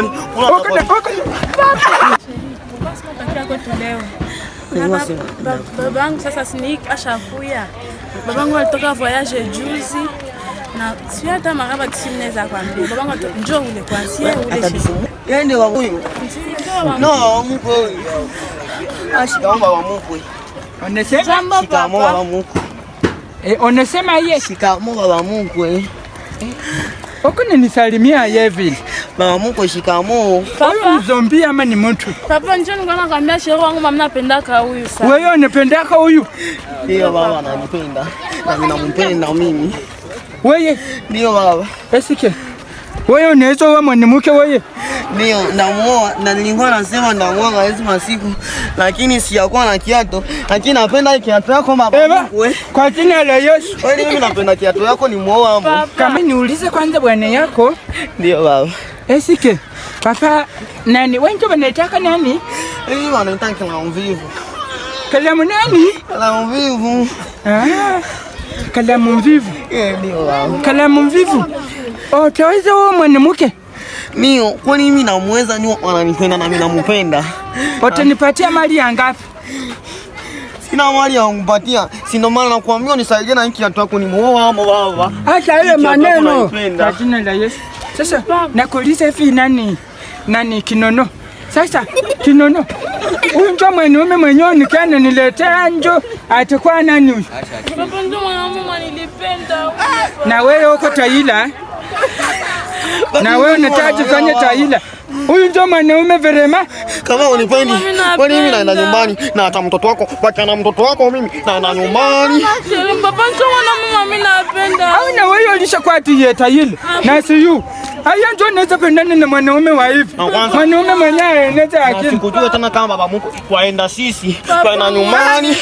Uko Kwetu leo. Babangu sasa sini ashakuya. Babangu alitoka voyage juzi na sio hata maraba kisi mnaweza kwambia. Babangu njoo ule kwanza ule shi. Yeye wa huyu. Njoo. No, mkwe huyu. Ah, shikamoo baba mkwe. Unasema? Jambo Shikamoo baba papa. mkwe. Eh, unasema ye. Shikamoo baba mkwe. Uko ninisalimia ye vile. Baba mkwe shikamoo. Huyu ni zombi ama ni mtu? Papa, njoo nilikuwa nakwambia shehe wangu mama napendaka huyu sana. Wewe unapendaka huyu? Ndio baba ananipenda. Na mimi nampenda mimi. Wewe Ndio baba. esike. Wewe unaweza wewe mwanamke wewe. Ndio namuoa na nilikuwa nasema namuoa kwa hizo masiku lakini sijakuwa na kiato. Lakini napenda hii kiato yako baba Eva, mkwe. kwa jina la Yesu. Kweli mimi napenda kiato yako ni muoa hapo. Papa. Kama niulize kwanza bwana yako, Ndio baba. esike. Papa nani wewe ndio unataka nani? Mimi wananiita kila mvivu. Kalamu nani? Kila mvivu. Ah, kalamu mvivu. Eh, ndio baba. Kalamu mvivu. Oh, utaweza wewe mwanamke? Ndio, kwani mimi namuweza ni wananipenda na mimi nampenda. Utanipatia mali ya ngapi? Sina mali ya kumpatia. Si ndio maana nakuambia unisaidie na hiki kiatu yako ni muoa hapo baba. Acha ile Hiki kiatu yako maneno. naipenda. Kwa jina la Yesu. Sasa nakuuliza hivi nani nani kinono? Sasa kinono. Huyu ndio mwanaume mwenyewe nikana niletea njo atakuwa nani huyu? Papa ndio mwanaume mwanilipenda. Na wewe uko taila? Na wewe unataka tufanye taila? Huyu ndio mwanaume verema? Kama unipendi, Mimi napenda. kwani mimi naenda nyumbani na hata mtoto wako, baki na mtoto wako mimi naenda nyumbani. Shehe, papa ndio mwanaume mimi napenda. Au na wewe ulishakuwa tiye taila? Na siyu. Aya ndio naweza pendana na mwanaume wa hivi. Na kwanza- Mwanaume mwenyewe anaweza Na akili. sikujua tena kama baba mkwe twaenda sisi, twaenda nyumbani.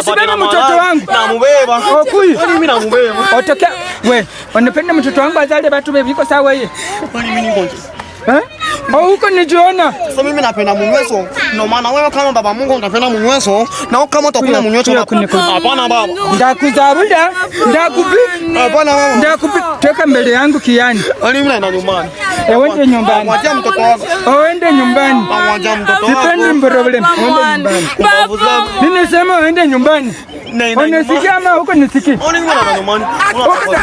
Usibebe mtoto wangu. Namubeba. Okui. Kwani mimi namubeba. Otoke we, unapenda mtoto wangu azale batu bebiko sawa ye? Kwani mimi niko Eh? Au huko nijiona? Sasa mimi napenda munyweso. Ndio maana wewe kama baba Mungu unapenda munyweso na wewe kama utakula Kuya, munyweso kuya hapana baba. Ndakuzabula, ndakupi, Hapana baba. ndakupi, toka mbele yangu kiani. Kwani mimi naenda nyumbani. Uende nyumbani. Mwachia mtoto wako. Uende nyumbani. Mwachia mtoto wako. Sipendi problem. Uende nyumbani. Kumbavu zako. Mimi nasema uende nyumbani. Naenda nyumbani. Unasikia ama huko nisikie? Kwani mimi naenda nyumbani. Huko huko.